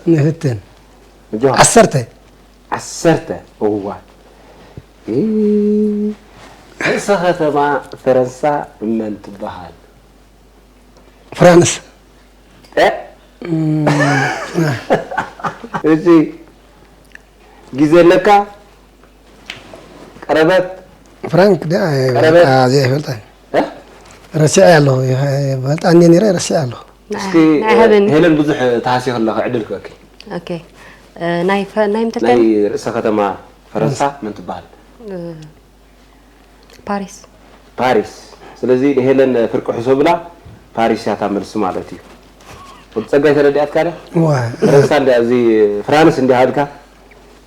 ንፍትን። ጆሃር። ዓሰርተ። ዓሰርተ። እዋ። እ፣ ርእሰ ከተማ ፈረንሳ መን ትበሃል? ፍራንስ። እ? እሺ። ግዜ ኣለካ? ቀረበት? ፍራንክ ዳ ቀረበት? ዘይፈልጣ እ? ረሲዐ ኣለኹ። ይፈልጣ እንደ ነረ ረሲዐ ኣለኹ። እስኪ ናይ ሃበኒ። ሄለን ብዙሕ ተሃስየ ከለኺ ዕድል ክበኪ። ኦኬ። እ፣ ናይ ፈ- ናይ ምንታይ ናይ ተን? ርእሰ ከተማ ፈረንሳ መን ትበሃል? እ፣ ፓሪስ። ፓሪስ። ስለዚ ንሄለን ፍርቂ ሕሰብላ፣ ፓሪስ እያ እታ መልሲ ማለት እዩ። ወዲ ጸጋይ ተረዲኣትካ ድያ? ዋ ፈረንሳ እንዲ ኣብዚ ፍራንስ እንዲ ሃልካ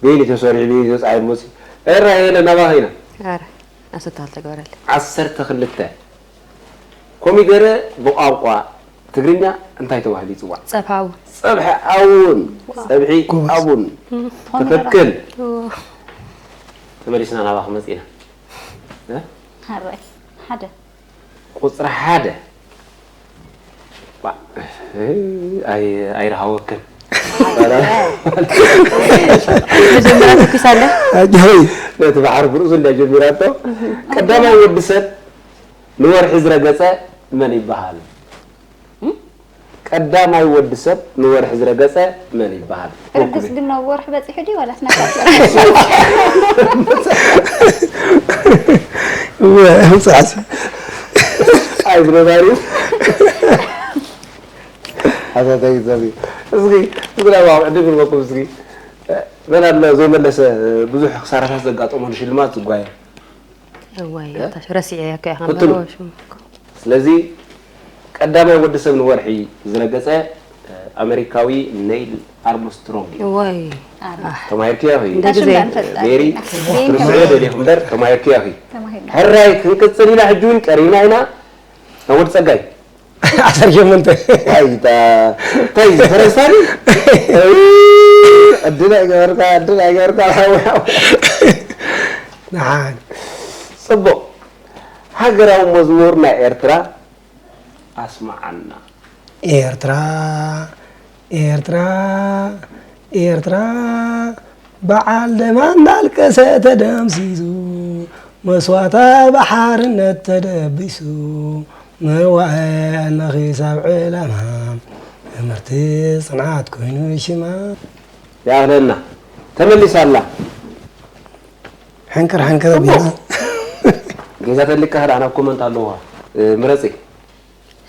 ቤኒ ተሰሪሑ ቤኒ ተጻይ ሞሲ። እራ ሄለን ናባኺ ኢና። ኣረ ኣሰታል ተገበረለ። ዓሰርተ ክልተ። ኮሚደረ ብቋንቋ ትግርኛ እንታይ ተባሂሉ ይጽዋዕ? ጸብሓው። ጸብሒ ኣውን። ጸብሒ ጎበዝ። ኣውን። ኮሚደረ። ትክክል። ኦ፣ ተመሊስና ናባኺ መጺና። እ? ሓራይ ሓደ ቁጽሪ ሓደ። ባ-፣ ኣይ-፣ ኣይረሃወክን። መጀመርያ ተኩስ ኣለ። ኣጆይ ነቲ ባሕሪ ብርእሱ እንዳ ጀሚራቶ። ቀዳማይ ወዲ ሰብ ንወርሒ ዝረገጸ መን ይበሃል? ቀዳማይ ወዲ ሰብ ንወርሒ ዝረገጸ መን ይበሃል? ርግስ ግን ናብ ወርሒ በፂሑ ድዩ ዋላስ ናብ ውፃዕሲ ኣይ ብነባሪ ሓሳታይ ዘቢ። እስኪ፣ እስኪ ናብ ዕድል ክንበኩም እስኪ። መን ኣሎ ዘይመለሰ ብዙሕ ክሳራታት ዘጋጠሞ ንሽልማት ዝጓየ? እዋይ ኣታ ረሲዐ እያ ከያ ክትሉ። ስለዚ ቀዳማይ ወዲ ሰብ ንወርሒ ዝረገጸ ኣሜሪካዊ ኔይል ኣርምስትሮንግ እዩ። እዋይ ተማሂርክዮ ኺ? እንደ ግዜ ሜሪ ትርስዑ ደሊኹ እምበር ተማሂርክዮ ኺ? ተማሂርና። ሕራይ ክንቅጽል ኢና ሕጂ እውን ቀሪብና ኢና። ናብ ወዲ ጸጋይ ዓሰርተ ሸሞንተ ኣይታ እንታይ ፈረንሳ ድዩ? ዕድል ኣይገበርካ ዕድል ኣይገበርካ ሓወይ ሓወይ። ንዓን ጽቡቕ። ሃገራዊ መዝሙር ናይ ኤርትራ ኣስምዓና። ኤርትራ ኤርትራ ኤርትራ በዓል ደማ እንዳልቀሰ ተደምሲሱ መስዋእታ ብሓርነት ተደቢሱ መዋእል ንኺሳብ ዕላማ ትምህርቲ ጽንዓት ኮይኑ ሽማ። ይኣኽለና። ተመሊሳ ኣላ። ሕንክር ሕንክር ኣቢልና ገዛ ተልካ ኸዳ ናብ ኮመንት ኣለዋ። እ፣ ምረጺ።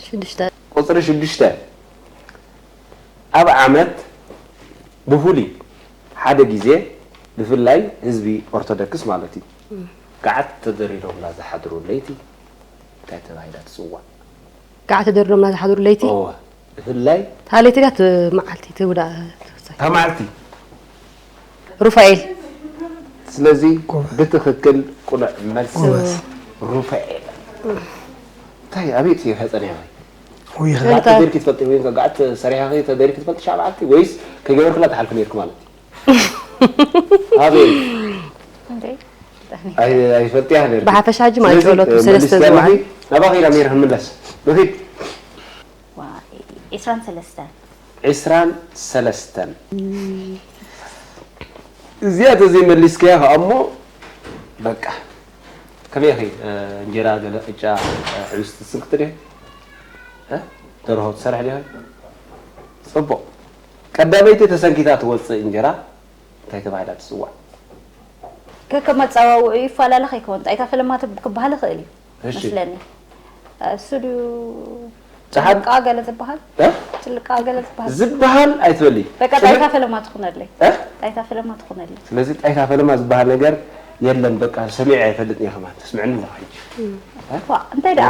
ሽዱሽተ ቁጽሪ ሽዱሽተ። ኣብ ዓመት ብፍሉይ ሓደ ግዜ ብፍላይ ህዝቢ ኦርቶዶክስ ማለት እዩ። ገዓት ተደሪሮምላ ዝሓድሩ ለይቲ እንታይ ተባሂላ ትጽዋዕ? ጋዕ ተደርዶምና ዝሓድሩ ለይቲ። እወ። ብፍላይ እታ ለይቲ ድያ እቲ መዓልቲ እቲ ውዳእ ትወሳይ? እታ መዓልቲ። ሩፋኤል። ስለዚ ብትኽክል ቁኑዕ መልሲ ጎበዝ። ሩፋኤል። እንታይ ኣበይ እዩ ፈጸነ ወይ? ወይ ጋዕ ተደርኪ ትፈልጢ ወይ ጋዕ ሰሪሓኺ ተደርኪ ትፈልጢ ሻብ መዓልቲ ወይስ ከገበርክላ ትሓልፊ ነርኩ ማለት እዩ? ኣበይ? እንዴ ኣይ ኣይፈልጥያ ነርኩ። ብሓፈሻ ሕጂ ማለት ስለዚ፣ ጸሎት እ፣ ሰለስተ መሊስክያ ዝወዓል። ኣለኺ፣ ናባኺ ኢና ሜር ክንምለስ። ንኺድ። ዋ፣ ዒስራን ሰለስተን። ዒስራን ሰለስተን። እዚኣ ተዘይመሊስክያ ከዓ እሞ በቃ። ከመይ ኢኺ፣ እ፣ እንጀራ ገለ ቅጫ፣ እ፣ ሕብስቲ ትስንክቲ ዲኺ? እ? ደርሆ ትሰርሒ ዲኺ? ጽቡቕ። ቀዳመይቲ ተሰንኪታ ትወጽእ እንጀራ እንታይ ተባሂላ ትጽዋዕ? ከከም ኣጸዋውዑ ይፈላለ ከይከውን ጣይታ ፈለማ ትብ- ክበሃል ይኽእል እዩ እሺ። መስለኒ። እሱ ድዩ ጸሓል? ትልቃ ገለ ዝበሃል እ? ትልቃ ገለ ዝበሃል ዝበሃል ኣይትበሊ። በቃ ጣይታ ፈለማ ትኹነለይ እ? ጣይታ ፈለማ ትኹነለይ ስለዚ ጣይታ ፈለማ ዝበሃል ነገር የለን። በቃ ሰሚዐ ኣይፈልጥን እየ ከማን። ተስምዕኒ ኣለኻ ሕጂ። ዋ እንታይ ደኣ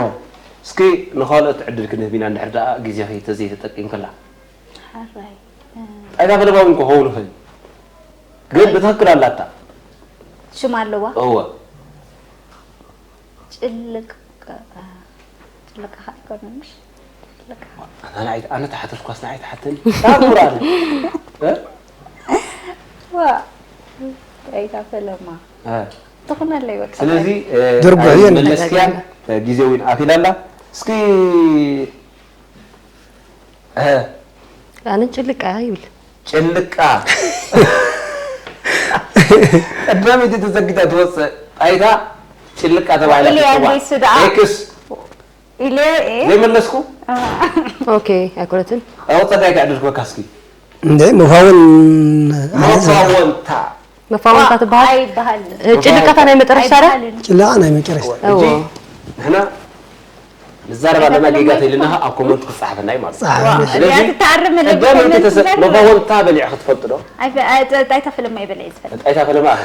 እስኪ ንኻልኦት ዕድል ክንህብ ኢና እንድሕር ደኣ ግዜኺ ተዘይተጠቂምክላ። ሓራይ ጣይታ ፈለማ እውን ክኸውን ይኽእል። ግን ብትኽክል ኣላታ። ሽም ኣለዋ እወ። ጭልቅ ጭልቃ ኣይኮነንሽ ጭልቃ ኣነ ንዓይ ኣነ ተሓተትኳስ ንዓይ ተሓተኒ። ታምራ። እ? ዋ ጣይታ ፈለማ እ። ትኹነለይ በቃ ስለዚ እ፣ ድርቡሕ እየን። መለስክያን እ፣ ግዜ እውን ኣኺላ ኣላ። እስኪ እ፣ ኣነ ጭልቃ ይብል። ጭልቃ። ቀዳመይቲ ተዘጊታ ትወፅእ ጣይታ ጭልቃ ተባሂላ ኢለ ትፅዋዕ። ኣንበይሱ ደኣ። ኤክስ። ኢለ፣ ኤ? ዘይመለስኩ? ኦኬ፣ ኣይኮነትን። ኣወ፣ ጸጋይ ከዕድልክበካ እስኪ። እንደ መፋወን መፋወንታ። መፋወንታ ትበሃል? ኣይበሃል። እ፣ ጭልቃታ ናይ መጨረሻ ዶ? ኣይበሃልን። ጭላቃ ናይ መጨረሻ። እወ። ሕጂ ንሕና ንዛረብ ኣለና፣ ጌጋ ተይልና ኣብ ኮመንት ክጸሓፈና እዩ ማለት እዩ። ጸሓፈና። ስለዚ እዚኣ ትተኣርም ኣለኪ ቀዳመይቲ ኮመንት ተሰ-፣ ትዘርብ። መፋወንታ በሊዕኺ ትፈልጢ ዶ? ኣይፈ-፣ ኣይ፣ ጣይታ ፈለማ ይበልዕ እዩ ዝፈልጥ። ጣይታ ፈለማ ኣኸ?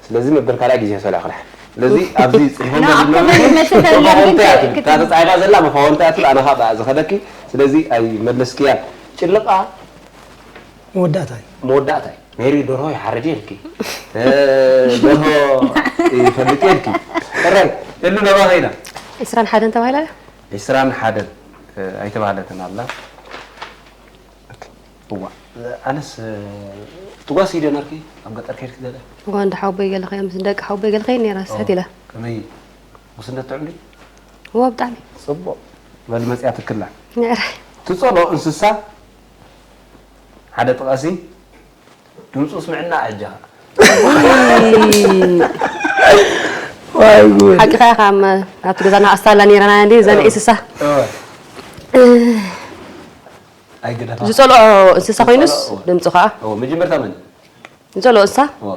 ስለዚ መበል ካልኣይ ግዜ ሰላ ክልሓ። ስለዚ ኣብዚ ጽሒፎም ኖ፣ ዘለዉ ኣብ ኮመንት መሰል መፋወንታ እያ ግን ትብል። እታ ተጻሒፋ ዘላ መፋወንታ እያ ትብል፣ ኣነ ኸኣ ብኣ ዝኸደኪ። ስለዚ ኣይመለስክያን። ጭልቃ መወዳእታ እዩ። መወዳእታ እዩ። ሜሪ ደርሆ ይሓርድ እየ ኢልኪ። እ፣ ደርሆ ይፈልጥ እየ ኢልኪ። ሕራይ፣ እሉ ነባ ኸይና። ዒስራን ሓደን ተባሂላ እያ? ዒስራን ሓደን፣ እ፣ ኣይተባህለትን ኣላ። እዋ፣ ኣነስ፣ እ፣ ትጓስይ ዶ ነርኪ? ኣብ ገጠር ከይድኪ ገለ? እዋ፣ እንዳ ሓወቦይ ገለ ከየ፣ ምስ ደቂ ሓወቦይ ገለ ከየ ነይረ፣ ስሕት ኢለ። ከመይ? ጉስነት ጥዑም ድዩ? እዋ፣ ብጣዕሚ። ጽቡቕ። በሊ መጽያ ትክላ። ነዕራይ። ትጸልኦ እንስሳ ሓደ ጥቐሲ፣ ድምፁ ስምዕና ኣጀኻ። ዋይ ጉድ። ሓቅኻ ኢኻ፣ እም፣ ኣብቲ ገዛና ኣስታላ ነይረና እንዲ፣ እዘን እ። እንስሳ። እ። እ። ኣይግደፋ። ዝጸልኦ እንስሳ ኮይኑስ ዝጸልኦ። ድምፁ ኸኣ? ኦ፣ መጀመርታ መን? ዝጸልኦ እንስሳ? ኦ።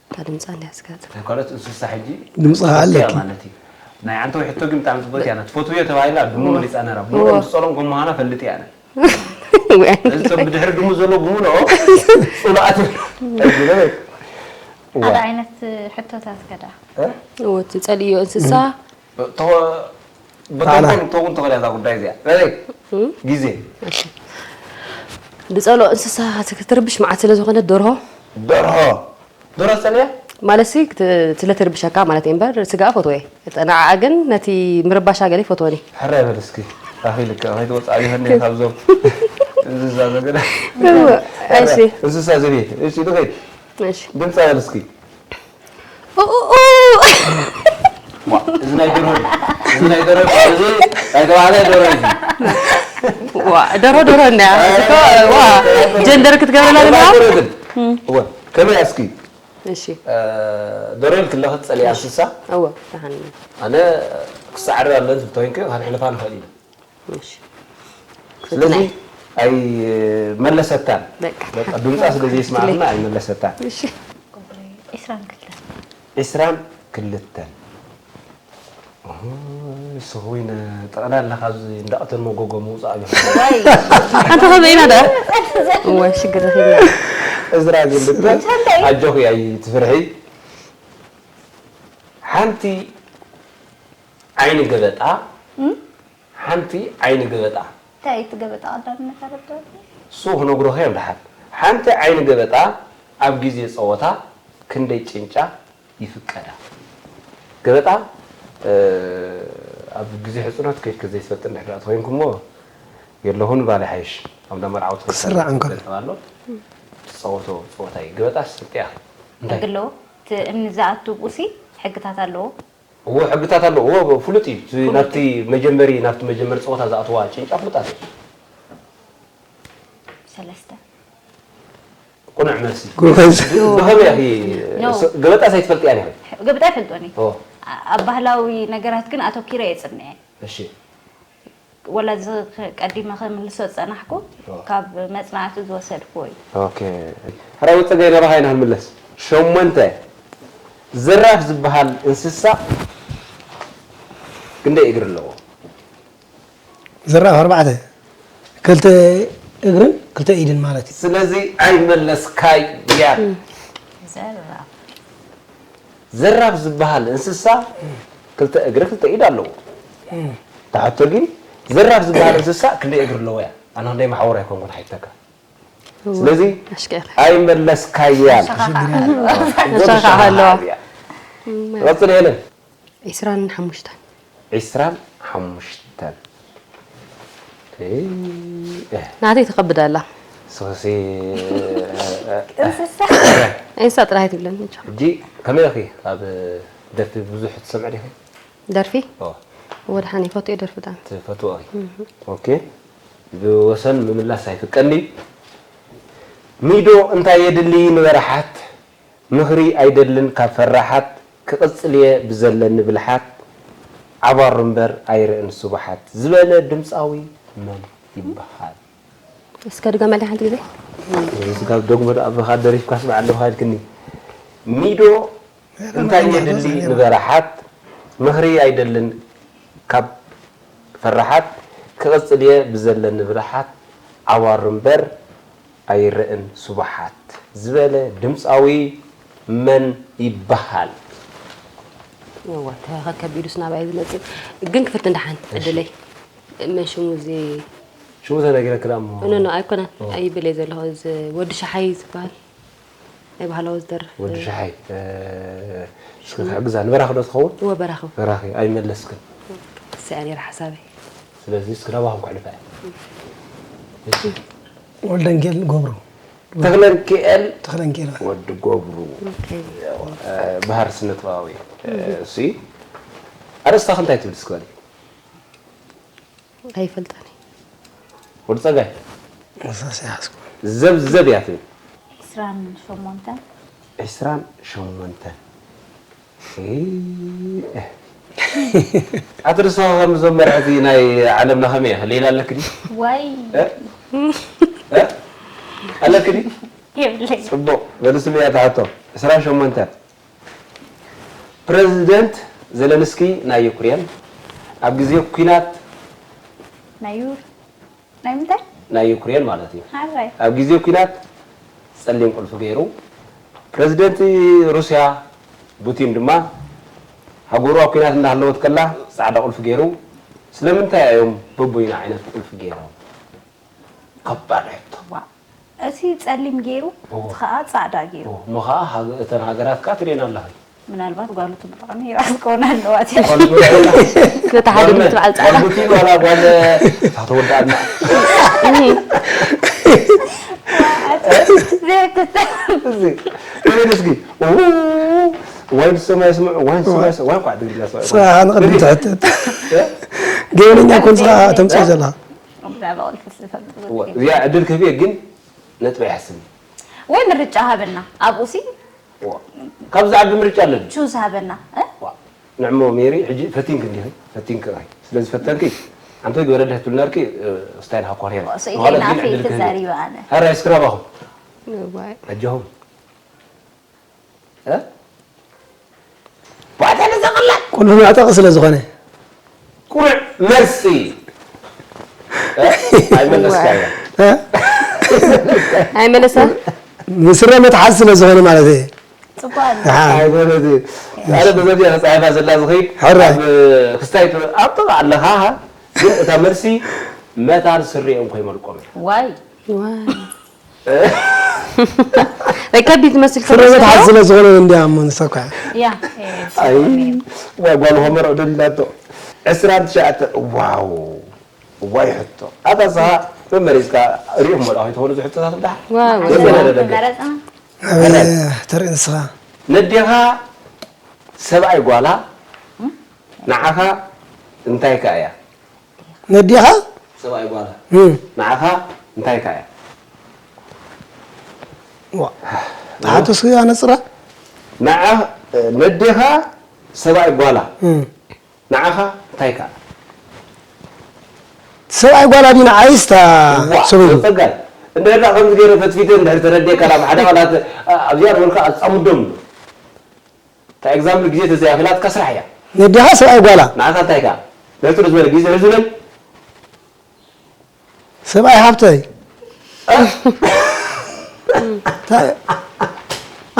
እታ ድምፃ እንድያ ስጋጥ። ናይ ካልኦት እንስሳ ሕጂ ድምፂ ኸኣ ኣለኪ። ማለት እዩ። ናይ ዓንተው ሕቶ ግን ብጣዕሚ ጽቡቅ እያ። ትፈትውዮ ተባሂላ ድሙ ኦ። መሪጻ ነራ። ኦ። ድሙ ከም ዝጸሎም ከም ምዃና ፈልጥ እያ። ወይ። እቶም ብድሕሪ ድሙ ዘሎ ብምልኦ ጽሉኣት። ካልእ ዓይነት ሕቶታት ከዳ? እ? እወ፣ ትጸልእዮ እንስሳ? ተኸ-፣ በቶም ባዕላ። ኮን ተውን ተኸዳ እዛ ጉዳይ እዚኣ። በለይ፣ እም? ግዜ። እሺ። ዝጸልኦ እንስሳ ክትርብሽ መዓት ስለ ዝኾነት ደርሆ። ደርሆ። ደርሆ ትጸልእያ? ማለትሲ ክት-፣ ስለ ትርብሸካ ማለት እየ እምበር ስጋ ፈትወ እየ። ንዓኣ ግን ነቲ ምርባሻ ገለ ይፈትወኒ። ሕራይ በል እስኪ። ኣኺልካ፣ ከይትወጽእ ኣብይኸኒ ካብዞም እንስሳ ዘገዳ። እወ፣ እሺ። እንስሳ ዘቤት። እሺ፣ ንኸይድ። እሺ። ድምጻ በል እስኪ። ኡ፣ ኡ፣ ኡ። ዋ፣ እዚ ናይ ደርሆ እዩ። እዚ ናይ ደርሆ እዩ። እዚ ናይ ተባዕታይ ደርሆ እዩ። ዋ፣ ደርሆ፣ ደርሆ እንድያ። እዚ እኮ፣ ዋ፣ ጀንደር ክትገብረላ ደርሆ ዘለዋ? ደርሆ ግን። እም። እወ፣ ከመይ እስኪ? እሺ። እ፣ ደርሆ ኢልክለኺ ትጸልያ እንስሳ? እወ፣ ደሓን። ኣነ ክሳዕ ዕረ ኣለኒ ትብል ተኮይንኪ፣ ክንሕልፋ ንኽእል ኢና። እሺ። ስለዚ ኣይመለሰታን። በቃ። በቃ፣ ድምጻ ስለ ዘይስማዕና ኣይመለሰታን። እሺ። ዒስራን ክልተን። ዒስራን ክልተን። ኦሆ፣ ንስኺ እውን ጠቕላላ ካብዚ እንዳቕተን መጎጎ ምውጻእ እዩ። ዋይ። ሓንቲ ከመይ ኢና ደኣ? እወ፣ ሽግር ረኺብና። ዕስራን ክልተን፣ እንታይ? ኣጆኺ ኣይትፍርሒ። ሓንቲ ዓይኒ ገበጣ፣ እም? ሓንቲ ዓይኒ ገበጣ። እንታይ እቲ ገበጣ ቀዳምነት ኣረዳእኒ? እሱ ክነግሮኸ እዮም ደሓር። ሓንቲ ዓይኒ ገበጣ ኣብ ግዜ ጸወታ ክንደይ ጭንጫ ይፍቀዳ? ገበጣ፣ እ፣ ኣብ ግዜ ሕጽኖት ከይድኪ ዘይትፈልጢ እንድሕር ደኣ ተኾይንኩሞ፣ የለኹን ባል ይሓይሽ። ኣብ እንዳ መርዓውቲ ክስራዕ እንከሎ። ገበጣ ኣሎ። ትጸወቶ ጸወታ እዩ። ገበጣስ ትፈልጥያ? እንታይ? ሕጊ ኣለዎ። እቲ እምኒ ዝኣቱ ብኡሲ ሕግታት ኣለዎ። እዎ፣ ሕግታት ኣለዎ። እዎ፣ ፍሉጥ እዩ። እቲ ፍሉጥ ናብቲ እዩ። መጀመሪ፣ ናብቲ መጀመሪ ጸወታ ዝኣትዋ ጭንጫ ፍሉጣት እዩ። ሰለስተ። ቅኑዕ መልሲ። ጎበዝ። ብ-፣ ብኸመይ ኢኺ ኖ። ስ-፣ ገበጣስ ኣይትፈልጥያን ኢኺ? ገበጣ ኣይፈልጦን እየ። ኦ። ኣ-፣ ኣብ ባህላዊ ነገራት ግን ኣተኪረ እየ ጽንዐ። እሺ። ወላ እዚ ከ-፣ ቀዲመ ከምልሶ ዝጸናሕኩ፣ ኦ። ካብ መጽናዕቲ ዝወሰድኩዎ እዩ። ኦኬ። ሕራይ ወጸገይ ናባኻ ኢና ክንምለስ። ሸሞንተ፣ ዘራፍ ዝበሃል እንስሳ ክንደይ እግሪ ኣለዎ? ዘራፍ ኣርባዕተ። ክልተ እግርን ክልተ ኢድን ማለት እዩ። ስለዚ ኣይመለስካያን። ዘራፍ። ዘራፍ ዝበሃል እንስሳ ክልተ እግሪ ክልተ ኢድ ኣለዎ። እም። እታ ሕቶ ግን ዘራፍ ዝበሃል እንስሳ ክንደይ እግሪ ኣለዎ እያ? ኣነ ክንደይ መሓውር ኣይኮንኩን ሓይተካ። እወ። ስለዚ ኣሽቀር። ኣይመለስካያን። ኣሻኻኻ ኣለዋ። ኣሻኻኻ ኣለዋ። እም። ቀጽል ሄለን። ዒስራን ሓሙሽተን። ዒስራን ሓሙሽተን። እይ፣ እ። ናተይ ትኸብድ ኣላ። ሶሲ፣ እ፣ እ፣ እ። እንስሳ። እንስሳ ጥራይ ትብለኒ እንጂ። ሕጂ ከመይ ኢኺ ኣብ ደርፊ ብዙሕ ትሰምዒ ዲኺ? ደርፊ? ኦ። ወድሓን ይፈትዮ ደርፊ ብጣዕሚ። ትፈትዎ ኢኺ? እህ። ኦኬ። ብወሰን ምምላስ ኣይፍቀድን እዩ። ሚዶ እንታይ የድሊ ንበራሓት፣ ምኽሪ ኣይደልን ካብ ፈራሓት፣ ክቕጽል እየ ብዘለኒ ብልሓት፣ ዓባሩ እምበር ኣይርእን ስቡሓት ዝበለ ድምጻዊ መን ይበሃል? እስከ ድገመለይ ሓንቲ ግዜ። እዚ ካብ ደግሞ ደኣ ብኻ ደሪፍካ ስምዓ ኣለኻ ኢልክኒ። ሚዶ እንታይ የድሊ ንበራሓት፣ ምኽሪ ኣይደልን ካብ ፈራሓት፣ ክቕጽል እየ ብዘለኒ ብልሓት፣ ዓዋሩ እምበር ኣይርእን ስቡሓት ዝበለ ድምጻዊ መን ይበሃል? እዋ ተኸከቢዱስ ናባይ ዝመጽእ ግን ክፍትን ደሓን ዕድለይ መን ሽሙ እዚ ሽሙ ተነጊረክ ደኣ እሞ ኖ ኖ ኣይኮነን ኣይብል እየ ዘለኹ እዚ ወዲ ሸሓይ ዝበሃል ናይ ባህላዊ ዝደርፍ ወዲ ሸሓይ እስኪ ክሕግዛ ንበራኺ ዶ ትኸውን? እወ በራኺ በራኺ ኣይመለስክን ስያ ነይረ ሓሳበይ ስለዚ እስኪ ናባኹም ክሕልፋ እየ ወልደንጌል ገብሩ ተኽለንኪኤል ተኽለንጌል ወዲ ገብሩ ባህር ስነ ጥበባዊ እሱ ኣርእስታ እንታይ ትብል እስኪ በሊ ኣይፈልጠን ወዲ ጸጋይ መሳሲ ሓስኩ ዘብዘብ እያ ትብል ዕስራን ሸሞንተን ዕስራን ሸሞንተን ኣቲ ንስኻ ከምዞም መራሕቲ ናይ ዓለምና ከመይ እየ ክልኢላ ኣለክ ድዩ ዋይ ኣለክ ድዩ የብለይ ፅቡቕ መልስሉ እያ ትሓቶ ዕስራን ሸሞንተን ፕረዚደንት ዘለንስኪ ናይ ዩክሬን ኣብ ግዜ ኩናት ናይ ዩር ናይ ምንታይ ናይ ዩክሬን ማለት እዩ ሓራይ ኣብ ግዜ ኩናት ጸሊም ቁልፊ ገይሩ ፕረዚደንት ሩስያ ቡቲን ድማ ሃገሩ ኣብ ኩናት እንዳሃለወት ከላ ጻዕዳ ቁልፊ ገይሩ ስለምንታይ እዮም በቦይና ዓይነት ቁልፊ ገይሮም ከባድ ሕቶ ዋ እቲ ጸሊም ገይሩ እቲ ከዓ ጻዕዳ ገይሩ እሞ ከዓ እተን ሃገራት ከዓ ትርእየን ኣለኺ ምናልባት ጓሉ ትምርዖ ነይራ ክትከውን ኣለዋ ነታ ሓደ ድምፂ በዓል ጻዕዳ ጓል ቡቲን ዋላ ጓል እታ ተወዳእና እዚ እስኪ ዋይ ንሰማይ ስምዑ ዋይ ንሰማይ ስምዑ ዋይ ኳዕ ትግርኛ ስምዑ ንቕድም ትሕተት ገበነኛ ኮን ስኻ ተምፅኦ ዘላ ብዛዕባ ቁልፊ ዝፈልጡ እዚኣ ዕድል ክህብየ ግን ነጥበ ይሓስብ ወይ ምርጫ ሃበና ኣብኡ ሲ ካብ ዝዓቢ ምርጫ ኣለኒ ቹዝ ሃበና እ? ንዕሞ ሜሪ ሕጂ ፈቲንክ እንዲኺ ፈቲንክ ራይ ስለዚ ፈተንኪ ኣንተ ግበረልህ ትብል ነርኪ ስታይል ሃኳር ሄር ስኢተይ ናፊ ተዛሪበ ኣነ ሀራይ ስክራባኹ እዋይ ኣጃኹም እ? ባዕዳ ነዛ ቀላል ቁልፊ መዕጠቂ ስለ ዝኾነ ቁሩዕ መልሲ እ? ኣይመለስካያ እ? ኣይመለሰ ንስረ መትሓዝ ስለ ዝኾነ ማለት እየ ጽቡቅ ኣለ ደሓን ኣይኮነትን ኣነ በዛ እዚኣ ተፃሒፋ ዘላ ዝኸይድ ሕራይ። ኣብ ክስታይ ትብል ኣብ ጥቓ ኣለኻ ሃ? ግን እታ መልሲ መታን ስሪኦም ከይመልቆም እያ ዋይ ዋይ ወይ ከቢድ ትመስል ስረ መትሓዝ ስለ ዝኾነ እንዲያ እሞ ንሰኳ ያ ኣይ ዋይ ጓል ሆመር ዕድል ኢላቶ ዕስራን ትሽዓተ ዋው ዋይ ሕቶ ኣታ ስኻ መመሪዝካ ሪኦም መልኣ ከይትኾኑ ዝሕቶታት እንዳ ዋው የመረደገ መረጽና ኣበይ ተርኢ ንስኻ ነዴኻ ሰብኣይ ጓላ ንዓኻ እንታይ ከ እያ ነዲኻ ሰብኣይ ጓላ እም፣ ንዓኻ እንታይ ከ እያ ዋ፣ ተሓተስኩ ኣነፅራ ንዓ ነዴኻ ሰብኣይ ጓላ እም፣ ንዓኻ እንታይ ከ ሰብኣይ ጓላ ዲና ዓይስታ ሰበይቱ ጸጋይ እንድሕር ከምዚ ገይረ ፈትፊተ እንድሕር ተረዲእካ ናብ ሓደ ቃላት ኣብዚኣ ነበርካ ኣጻምዶም እንታይ ኤግዛምፕል ግዜ ተዘይኣኽላትካ ስራሕ እያ ነዲኻ ሰብኣይ ጓላ ንዓኻ እንታይ ከ ንሕትሩ ዝበለ ግዜ ሕዙለን ሰብኣይ ሃብተይ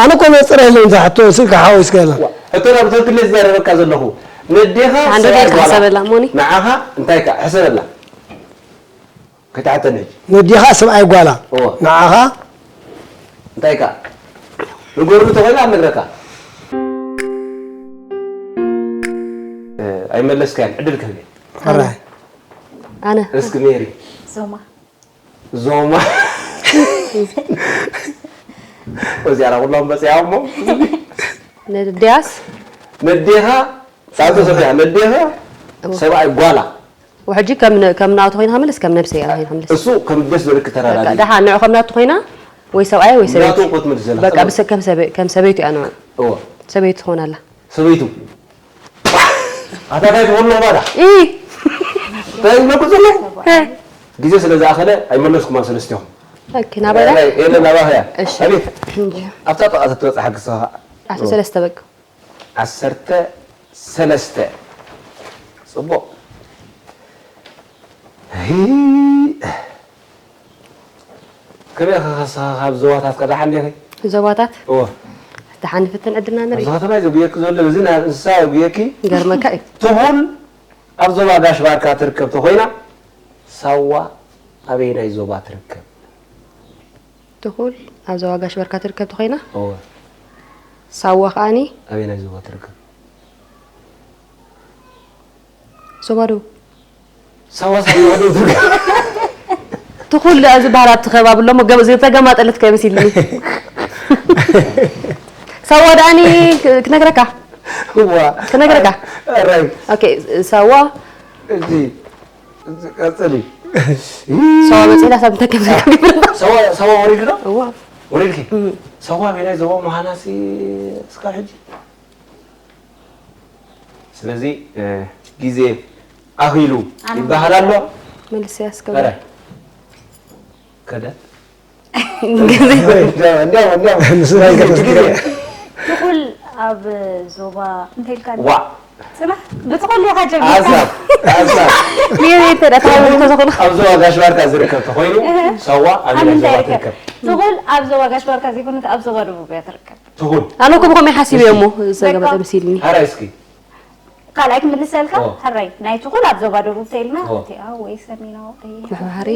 ኣነ እኮ መፅረ የለን እዛ ሕቶ ስልካ ሓወስካ የላ ሕቶ ናብ ትክክል ዝዛረበካ ዘለኹ ነዴኻ ሓደ ሰብኣይ ደቂቃ ጓላ ሕሰበላ ሞኒ ንዓኻ እንታይ ከ ሕሰበላ ከይትሓተኒ ሕጂ ነዲኻ ሰብኣይ ጓላ እወ ንዓኻ እንታይ ከ ንገሩ ተኾይና ኣብ ነግረካ ኣይመለስካያን ዕድል ክህብ ሕራይ ኣነ እስኪ ሜሪ ዞማ ዞማ እዚኣ ኩሎም በፂያ እሞ ነድያስ ነዴኻ ሳቶ ሰብያ ነዴኻ ሰብኣይ ጓላ ሕጂ ከም ን- ከም ናቱ ኮይና መልስ፣ ከም ነብሰይ እያ ኮይና መልስ። እሱ ከም ደስ ዝበለክ ተራዳዲ ደሓ ንዑ ከም ናቱ ኮይና ወይ ሰብኣይ ወይ ናቱ ሰበይቲ እኮ ትምልስ ዘላ በቃ ብሰ ከም ሰበ ከም ሰበይቱ እያ ንዑ እዎ ሰበይቱ ትኾን ኣላ። ሰበይቱ ኣታ እንታይ ትኾን ኣለኹ ባዳ ኢ እንታይ ይብለኩ ዘሎ ግዜ ስለ ዝኣኸለ ኣይመለስኩም ኣብ ሰለስቲኹም ኦኬ ናባይ ዳ የለ ናባኸያ እሺ ኣቤት እንጂ ኣብታ ጥቓ ተትበፅሓ ክስኻ ዓሰርተ ሰለስተ በቃ ዓሰርተ ሰለስተ ፅቡቕ ሂ- ከመይ ኢኻ ከስኻ ካብ ዞባታት ቀዳሓ እንዲኺ ዞባታት እዎ ደሓን ንፍትን ዕድልና ንርኢ ኣብዚ ከተማ እዩ ዘጉየኪ ዘሎ እዚ ናይ እንስሳ የጉየኪ ይገርመካ እዩ ትኹል ኣብ ዞባ ጋሽ ባርካ ትርከብ ተኾይና ሳዋ ኣበየናይ ዞባ ትርከብ ትኹል ኣብ ዞባ ጋሽ ባርካ ትርከብ ተኾይና እዎ ሳዋ ከዓኒ ኣበየናይ ዞባ ትርከብ ዞባ ደቡብ ሳዋ ሳዋ ደቡብ ትርከብ ትኹል ዝበሃል ኣብቲ ከባቢ ኣሎ እሞ ገብ- ዝተገማጠለት ከይመሲልኒ ሳዋ ደኣኒ ክ- ክነግረካ እዋ ክነግረካ ራይ ኦኬ ሳዋ እዚ እዚ ቀጽሊ ሳዋ መፂና ሳብ እንታይ ከም ዝገብር ሳዋ ሳዋ ወሪዱ ዶ እዋ ወሪድኪ ሳዋ ኣበየናይ ዞባ ምዃናሲ እስካብ ሕጂ ስለዚ እ፣ ግዜ ኣኺሉ ይበሃል ኣሎ መልስ ኧረ ያስገባል ከደ ትኹል ኣብ ዞባ እንታይ ኢልካ ዋ ጽናሕ ብትኹል ኢኻ ጀሚርካ ኣዛብ ኣዛብ ሚሪ ተደታዊ ተዘኽሉ ኣብ ዞባ ጋሽ ባርካ ዝርከብ ተኾይኑ ሰዋ ኣብ ኣብ ምንታይ ዞባ ይርከብ ትርከብ ትኹል ኣብ ዞባ ጋሽ ባርካ ዘይኮነት ኣብ ዞባ ደቡብ እያ ትርከብ ትኹል ኣነ እኮ ብኸመይ ሓሲበ እሞ በቃ። ዘገበጠ መሲልኒ ሃራይ እስኪ ካልኣይ ክምልሰልካ ኦ። ሕራይ ናይ ትኹል ኣብ ዞባ ደቡብ ተይልና ኦ። እቲኣ ወይ ሰሜናዊ ምሕባሪ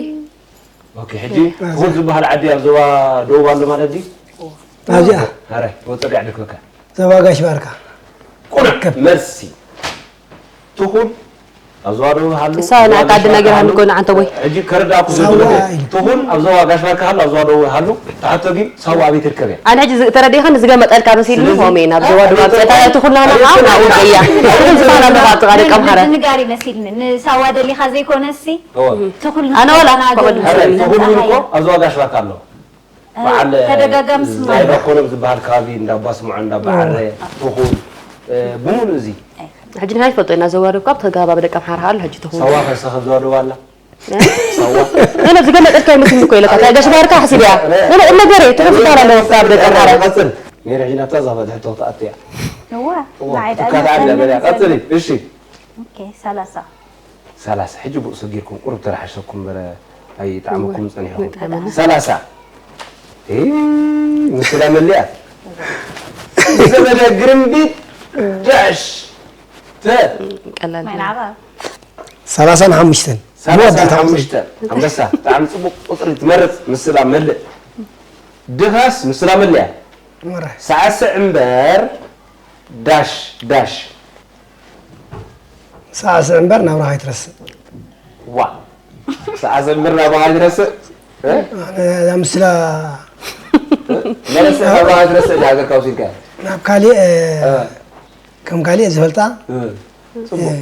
ኦኬ ሕጂ ትኹል ዝበሃል ዓዲ ኣብ ዞባ ደቡብ ኣሎ ማለት ድዩ ኣብዚኣ ሃራይ ወፀቢያ ድክበካ ዞባ ጋሽ ባርካ ቁሩብ መልሲ ትኹል ኣብ ዞባ ደቡብ ሃሉ እሳ ንዓካ ዓዲ ነገር ሃሉ እኮ ንዓንተ ወይ ሕጂ ከረዳእኩ ዝብል ሳዋ ነገር ኢሉ። ትኹል ኣብ ዞባ ጋሽ ባርካ ሃሉ ኣብ ዞባ ደቡብ ሃሉ ተሓቶ ግን ሳዋ ኣበይ ትርከብ እያ ኣነ ሕጂ ዝ- ተረዲእካ ንዝገመጠልካ መሲልኒ ስለዚ- ሆሜ ናብ ዞባ ደቡብ ኣብፀታ ትኹልና ናብኣ ናብኡ ገያ ትኹል ዝበሃል ኣሎ ካብ ጥቓ ደቂ ኣምሓራ ንጋሪ መሲልኒ ንሳዋ ደሊኻ ዘይኮነ ሲ እወ። ትኹል ኣነ ወላ ንኽተናገር ከምኡ ሃረ ዝብል ትኹል ጸሓይ እኮ ኣብ ዞባ ጋሽ ባርካ ኣሎ በዓል ተደጋጋሚ ስማ ናይ ዳኮኖም ዝበሃል ከባቢ እንዳ ኣባ ስምዖን እንዳ በዓረ ትኹል እ፣ ብምሉእ እዚ ሕጂ ንሕና ይፈልጦ ኢና ዘዋደብካ ኣብቲ ከባቢ ደቂ ኣምሓራ ኣሎ ሕጂ ትኹል ሳዋ ከሰኸብ ዘዋደባ ኣላ ነብዚ ገመጠልካ ይመስል እኮ ኢለካ እንታይ ጋሽ ባርካ ሓሲብያ ገመጥ ነገር ትኹል ዝበሃል ኣሎ ካብ ደቂ ኣምሓራ ቀጽል ነረ ሕጂ ናብታ ዛፈት ሕቶ ክትኣትያ እዋ ትካታዓለ በያ ቀጽሊ እሺ ኦኬ ሰላሳ ሰላሳ ሕጂ ብኡ ሰጊርኩም ቁሩብ ተረሓሸኩም በረ ኣይጣዕመኩም ጸኒሕኩም ሰላሳ እ፣ ምስላ መሊኣ ዘመደ ግርምቢት ዳሽ ተ ቀላል ማይ ናዕባ ሰላሳን ሓሙሽተን ሰላሳን ሓሙሽተ ኣንበሳ ብጣዕሚ ጽቡቅ ቁጽሪ ትመርጽ ምስላ መልእ ድኻስ ምስላ መሊኣ መረ ሳዕስዕ እምበር ዳሽ ዳሽ ሳዕስዕ እምበር ናብራኻ ይትረስእ ዋ ሳዕስዕ እምበር ናብራኻ ይትረስእ እ? እዛ ምስላ መለሰ ናብራኻ ይትረስእ ዳገር ካውሲልካ ናብ ካሊእ እ፣ እ፣ ከም ካሊእ ዝፈልጣ እ፣ ጽቡቅ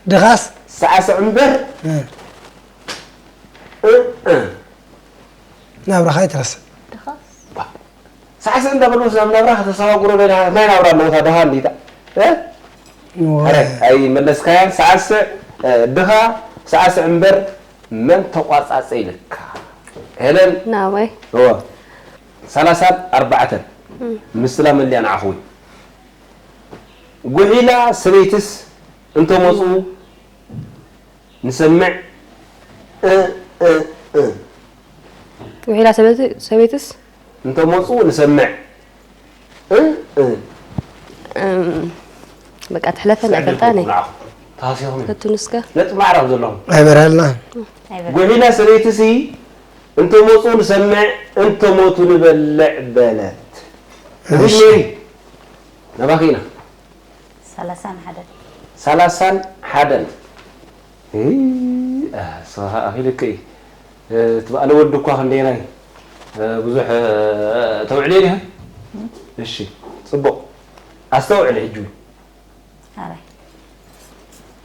ድኻስ ሳዕስዕ እምበር እ፣ እ፣ እ። ናብራኻ ይትረስእ ሳዕስዕ እንዳበሉ ናብ ናብራ ከተሰጋግሮ ናይ ናብራ ኣለውታ ድኻ እንዲታ እ? ንዎ- ኣረ ኣይመለስካያን ሳዕስዕ እ፣ ድኻ ሳዕስዕ እምበር መን ተቋጻጸ ኢልካ ሄለን ናባይ እወ ሰላሳን ኣርባዕተን ምስላ መሊያ ንዓኹ ጉሒላ ሰበይትስ እንተመፁ ንሰምዕ እ፣ እ፣ እ። ውሒላ ሰበይቲ- ሰበይትስ እንተመፁ ንሰምዕ እ፣ እ። እም፣ በቃ ትሕለፈን ኣይፈልጣን እየ ተሃሲኹም እዩ። ፈትኑ እስከ ነጥቢ ማዕረብ ዘለኹም ኣይበርሃልና ጉሒላ ሰበይትሲ እንተመፁ ንሰምዕ እንተሞቱ ንበልዕ በለት እብሽ ሜሪ ናባኺ ኢና ሰላሳን ሓደን ሰላሳን ሓደን እይ፣ እ፣ ሰ- ኣኺልክ እይ። እ፣ እቲ በዓል ወዲ እኳ ክንደየናይ እ፣ ብዙሕ እ፣ ተውዕልየ ዲኻ እሺ ፅቡቕ ኣስተውዕል ሕጂ እውን ኣራይ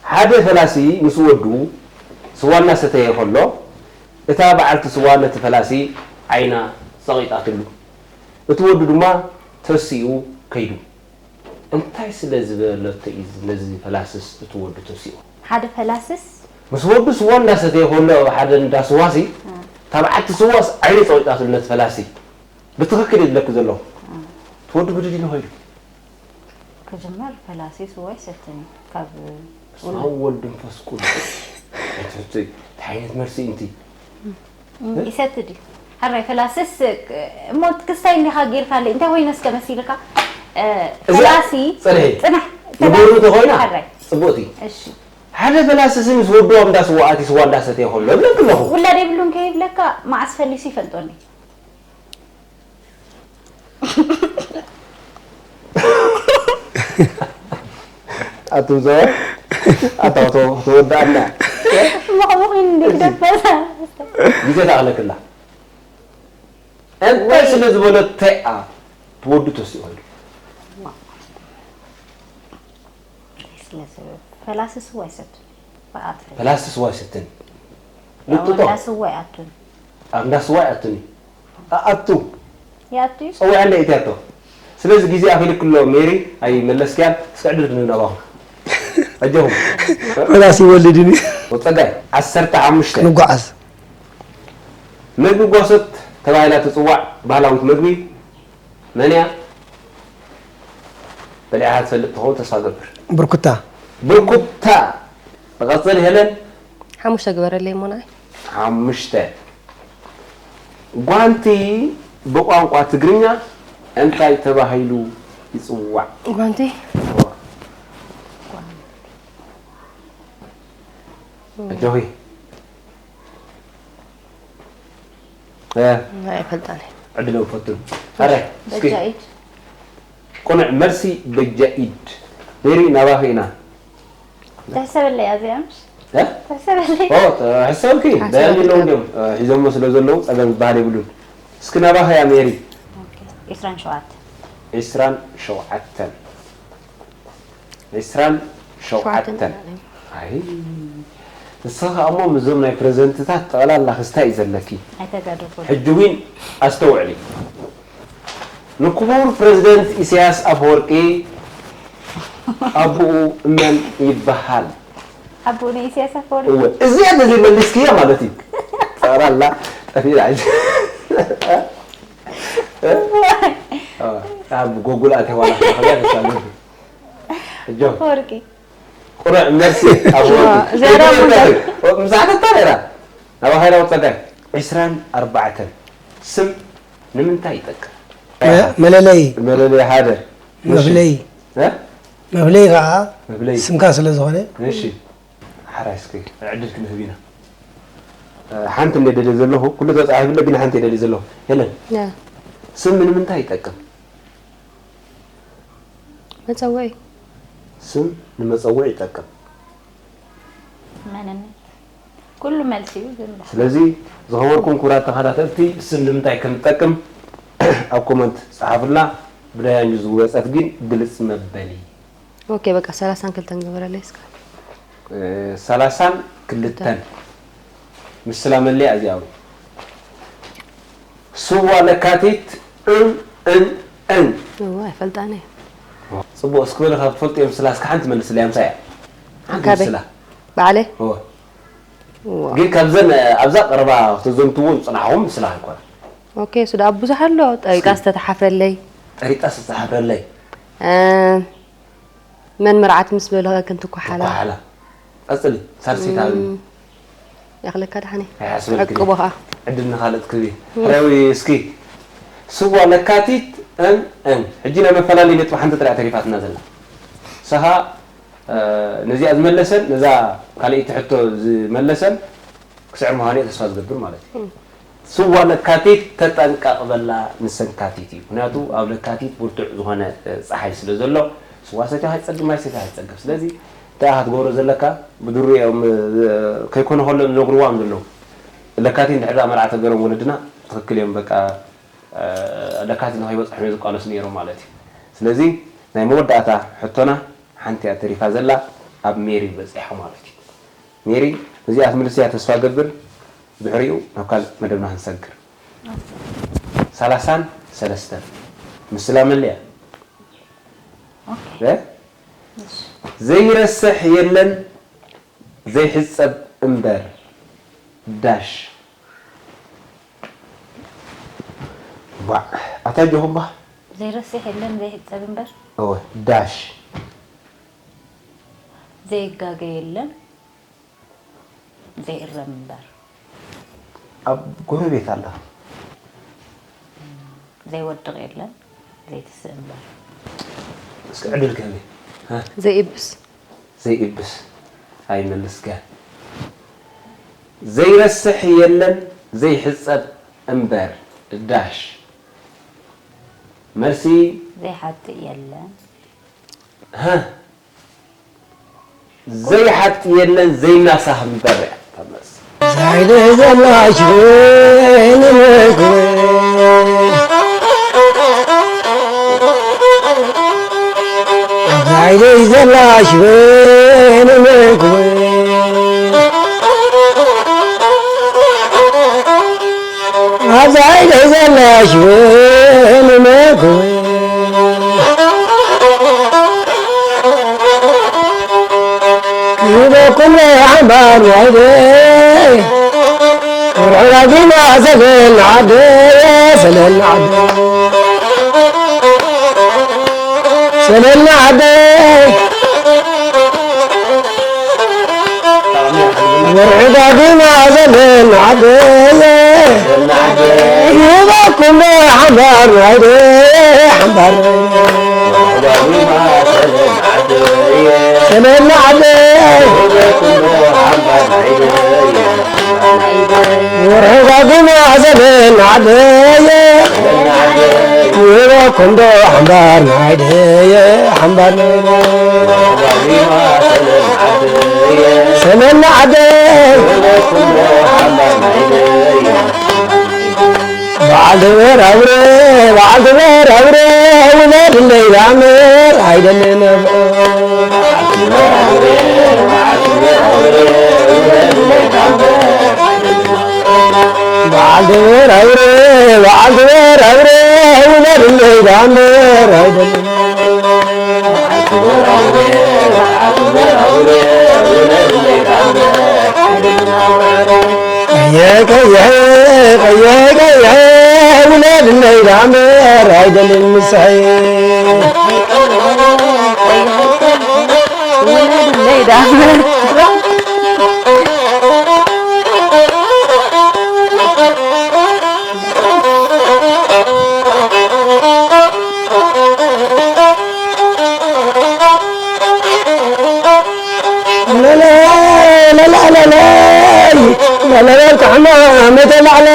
ሓደ ፈላሲ ምስ ወዱ ስዋ እናሰተየ ከሎ፣ እታ በዓልቲ ስዋ ነቲ ፈላሲ ዓይና ጸቒጣትሉ። እቲ ወዱ ድማ ተሲኡ ከይዱ። እንታይ ስለ ዝበለቶ እዩ ነዚ ፈላስስ እቲ ወዱ ተሲኡ? ሓደ ፈላስስ? ምስ ወዱ ስዋ እንዳሰተየ ከሎ፣ ሓደ እንዳ ስዋሲ፣ እ። እታ በዓልቲ ስዋስ ዓይኑ ጸቒጣትሉ ነቲ ፈላሲ። ብትኽክል እዩ ዝብለኪ ዘለኹ። እ። እቲ ወዱ ብድድ ኢሉ ከይዱ። ክጅመር ፈላሲ ስዋ ኣይሰትን እዩ። ካብ በስመ ኣብ ወወልድ ወመንፈስ ቅዱስ። ኣይትሕቱይ። እንታይ ዓይነት መልሲ እዩ እንቲ? እም፣ ይሰቲ ድዩ? ሕራይ ፈላስስ፣ እሞ ክስታይ እንዲኻ ጌርካለይ። እንታይ ኮይነ እስከ መሲልካ? እ፣ እዛ ፈላሲ፣ ጽንሒ። ጽናሕ፣ ንጎድኑ ፈላሲ፣ ተኾይና፣ ሕራይ። ጽቡቕቲ። እሺ። ሓደ ፈላስስ ምስ ወዱ ኣብ እንዳ ስዋ ኣትዩ ስዋ እንዳሰተየ ከሎ፣ እብለኪ ኣለኹ። ውላድ የብሉን ከይብለካ፣ መዓስ ፈሊሱ ይፈልጦኒ። ኣቱም ሰባት፣ ኣታ ክተ-፣ ክተወድኣና። እሞ ከምኡ ኮይኑ እንደ ግደፍ በዛ። ግዜ ተኣኽለክላ። እንታይ ስለ ዝበለተይ እያ ትወዱ ተሲኡ ኢሉ? ስለ ዝብል ፈላሲ ስዋ ይሰትን። በኣት ፈላሲ። ፈላሲ ስዋ ይሰትን። ያው ልጥጦ። እንዳ ስዋ ይኣቱን። ኣብ እንዳ ስዋ ይኣቱን እዩ። ኣኣቱ። ይኣቱ እዩ። ጸዊዐ እንደ ኢትያቶ። ስለዚ ግዜ ኣኺልክሎ ሜሪ ኣይመለስክያን። እስከ ዕድል ክንህብ ናባኹም። ኣጆኹም። ፈላሲ ይወልድ እዩ። ወጸጋይ፣ ዓሰርተ ሓሙሽተ። ንጓዓዝ። ምግቢ ጓሶት ተባሂላ ትጽዋዕ ባህላዊት ምግቢ መን እያ? በሊዕኻ ትፈልጥ ትኸውን ተስፋ ገብር። ብርኩታ። ብርኩታ። ንቐጽል ሄለን። ሓሙሽተ ግበረለይ እሞ ንዓይ። ሓሙሽተ። ጓንቲ ብቋንቋ ትግርኛ እንታይ ተባሂሉ ይጽዋዕ? ጓንቲ? ኣጆኺ። እ። ኣይፈልጣን እየ። ዕድሎም ፈትኑ። ኣረ፣ እስኪ። በጃ ኢድ። ቅኑዕ መልሲ በጃ ኢድ። ሜሪ፣ ናባኺ ኢና። ተሕሰበለይ እዚኣ ምሽ? እ? ተሕሰበለይ። ኦ፣ ተ-፣ ሕሰብኪ። ሕሰብ ዳያኒ ኣለዎ ኣለዎ። እንዲዮም፣ እ፣ ሒዞሞ ስለ ዘለዉ ጸገም ዝበሃል የብሉን። እስኪ ናባኺ እያ ሜሪ። ኦኬ። ዒስራን ሸውዓተን። ዒስራን ሸውዓተን። ዒስራን ሸውዓተን። ሸውዓተን። ኣይ። ንስኺ ከኣ እሞ ምስዞም ናይ ፕረዚደንትታት ጠቕላላ ክስታይ እዩ ዘለኪ። ኣይተጋደፉን። ሕጂ እውን ኣስተውዕሊ። ንክቡር ፕረዚደንት ኢሳያስ ኣፈወርቂ ኣቦኡ መን ይበሃል? ኣቦኡ ንኢሳያስ ኣፈወርቂ። እወ፣ እዚኣ ተዘይመሊስክያ ማለት እዩ። ጠቕላላ ጠፊእና ሕጂ። ኣብ ጎጉል ኣትያ ዋላ ክትረኽብያ ተሳልም። እጆ። ኣፈወርቂ። ቁሩዕ መልሲ ኣፈወርቂ። ዝያዳ እኮ ምንታይ? ምሳሕተታ ነይራ። ናባኻ ኢላ ወጸጋይ። ዒስራን ኣርባዕተን። ስም ንምንታይ ይጠቅም? መ-፣ መለለይ። መለለይ ሓደ። እሺ። መፍለይ። እ? መፍለይ ከዓ መፍለይ። ስምካ ስለ ዝኾነ። እሺ። ሓራይ እስኪ ዕድል ክንህብ ኢና። እ፣ ሓንቲ እንደ ደልየ ዘለኹ፣ ኩሉ ተጻሒፉለይ ግን ሓንቲ እየ ደልየ ዘለኹ። ሄለን፣ ያ። ስም ንምንታይ ይጠቅም? መጸውዒ። ስም ንመጸውዒ ይጠቅም። መንነት። ኩሉ መልሲ እዩ ግን። ስለዚ ዝኸበርኩም ክቡራት ተኸታተልቲ፣ ስም ንምንታይ ከም ዝጠቅም ኣብ ኮመንት ጸሓፉልና። ብዳያንዩ ዝወጸት ግን ግልጽ መበሊ። ኦኬ፣ በቃ ሰላሳን ክልተን ግበረለይ እስከ። እ፣ ሰላሳን ክልተን። ምስላ መለያ እዚኣ እውን። ስዋ ለካቲት እን፣ እን፣ እን። እዋ፣ ኣይፈልጣን እየ። ጽቡቕ፣ እስኪ በሊ ካብ ትፈልጥዮ ምስላ እስከ ሓንቲ መልስለይ፣ ኣምሳያ። ሓንቲ ካበይ? ምስላ። ባዕለይ? እወ። እዋ። ግን ካብዘን፣ ኣብዛ ቀረባ ክተዘንትዎ ዝጽናሕኹም ምስላ ኣይኮነን። ኦኬ፣ እሱ ደኣ ብዙሕ ኣሎ። ጠሪጣ እስኪ። ዝተተሓፍረለይ። ጠሪጣ ዝተተሓፍረለይ። እ፣ መን መርዓት ምስ በለ ክንትኳሓላ። ትኳሓላ። ቀጽሊ፣ ሳልሰይቲ ሃብኒ። እም፣ ያኽለካ ደሓነ። ኣይሓስበልክን። ዕቅቦ ኸኣ። ዕድል ንኻልእ ትክቢ። እም። ሕራይ እስኪ። ስዋ ለካቲት እን እን። ሕጂ ናይ መፈላለዪ ነጥቢ ሓንቲ ጥራይ ተሪፋትና ዘላ። ሰኻ፣ እ፣ ነዚኣ ዝመለሰን ነዛ ካልኣይቲ ሕቶ ዝመለሰን ክስዕር ምዃኑ እየ ተስፋ ዝገብር ማለት እዩ። እም። ስዋ ለካቲት ተጠንቀቕ በላ ንሰንካቲት እዩ። ምኽንያቱ ኣብ ለካቲት ብርቱዕ ዝኾነ፣ እ፣ ጸሓይ ስለ ዘሎ፣ ስዋ ሰትያ ከይትጸግም፣ ማይ ሰትያ ከይትጸግም። ስለዚ እንታይ ኢኻ ክትገብሮ ዘለካ? ብድሩኦም፣ እ፣ ከይኮነ ከሎ ዝነግርዋ እዮም ዘለዉ። ለካቲት እንድሕር ደኣ መርዓ ተገይሮም ወለድና ትኽክል እዮም። በቃ፣ እ፣ ለካቲት ንኸይበጽሖም እዮም ዝቃለሱ ነይሮም ማለት እዩ። ስለዚ ናይ መወዳእታ ሕቶና ሓንቲ እያ ተሪፋ ዘላ። ኣብ ሜሪ በጺሓ ማለት እዩ። ሜሪ፣ እዚኣ ትምልስ እያ ተስፋ ገብር። ድሕሪኡ ናብ ካልእ መደብና ክንሰግር። ሰላሳን ሰለስተን ምስላ መለያ። ኦኬ። እ? እሺ። ዘይረስሕ የለን ዘይሕጸብ እምበር ዳሽ። ዋ፣ ኣታ ጆኹባ። ዘይረስሕ የለን ዘይሕጸብ እምበር። እወ፣ ዳሽ። ዘይጋገ የለን ዘይእረም እምበር። ኣብ ጎረቤት ኣላ። ዘይወድቕ የለን ዘይትስእ እምበር። እስኪ ዕድል ክህብ። እ? ዘይእብስ። ዘይእብስ። ኣይመልስከ። ዘይረስሕ የለን ዘይሕጸብ እምበር ዳሽ። መልሲ። ዘይሓጥእ የለን። ሀ? ዘይሓጥእ የለን ዘይናሳህ እምበር እያ እታ መልሲ። ዛይደ ዘላሽ በኒ መግበ። ዛይደ ዘላሽ በኒ መግበ። ዛይደ ዘላሽ በኒ መግበ። ክበኩም ሓምባር ዋይደ። ወርዕራጊና ሰለና ዓደ፣ ሰለና ዓደ። ሰለና ዓደ። ወርዕራጊና ሰለና ዓደ። ይበኩም ሓምባር ዋይደ፣ ሓምባር ዋይደ። ሰለና ዓደ። ወርሒ ዳግማ ሰለና ዓደየ። ይበኩም ዶ ሓምባር ናይደየ፣ ሓምባር ናይደየ። ሰለና ዓደየ። በዓል ትበራብረ፣ በዓል ትበራብረ፣ ውለድለይ ዳምር ኣይደልን ነብዖ። በዓል ትበራብረ፣ በዓል ትበራብረ፣ ውለድለይ ዳምር ኣይደልን። ቀየ ቀየ ቀየ ቀየ ውለድለይ ዳምበር ኣይደልን ምሳይ። ውለድለይ ዳምበር። ለለበልኩ ሕማመይ ተላዕለ፣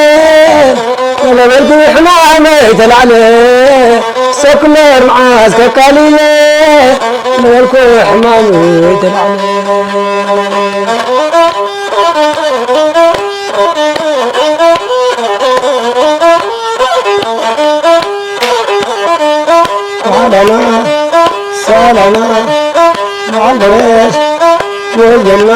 ለለበልኩ ሕማመይ ተላዕለ፣ ሰኩመር መዓዝ ከካልለ፣ ለበልኩ ሕማመይ ተላዕለ። ሰላማ ሰላማ በዓል ደረስ ወልደና።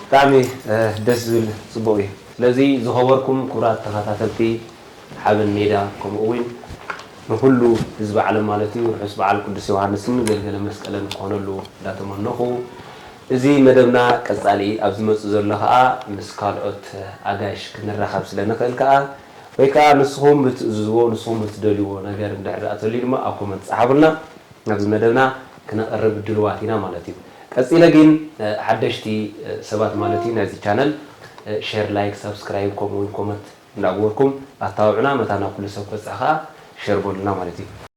ብጣዕሚ፣ እ፣ ደስ ዝብል ጽቡቕ እዩ። ስለዚ ዝኸበርኩም ክቡራት ተኸታተልቲ ሓበን ሜዳ፣ ከምኡ እውን ንኹሉ ህዝቢ ዓለም ማለት እዩ፣ ርሑስ በዓል ቅዱስ ዮሃንስን ገልገለ መስቀልን ክኾነሉ እንዳተመነኹ፣ እዚ መደብና ቀጻሊ ኣብ ዝመጽእ ዘሎ ከኣ ምስ ካልኦት ኣጋይሽ ክንራኸብ ስለ ንኽእል ከኣ፣ ወይ ከኣ ንስኹም ብትእዝዝዎ፣ ንስኹም ብትደልይዎ ነገር እንድሕር ደኣ ተልዩ ድማ ኣብ ኮመንት ጸሓፉልና። ኣብዚ መደብና ክነቕርብ ድልዋት ኢና ማለት እዩ። ቀጺለ ግን፣ እ፣ ሓደሽቲ፣ እ፣ ሰባት ማለት እዩ ናይዚ ቻነል፣ እ፣ ሼር፣ ላይክ፣ ሳብስክራይብ ከምኡ እውን ኮመንት እንዳገበርኩም ኣተባብዑና። መታን ናብ ኩሉ ሰብ ክበጽሕ ከኣ ሸር በሉና ማለት እዩ።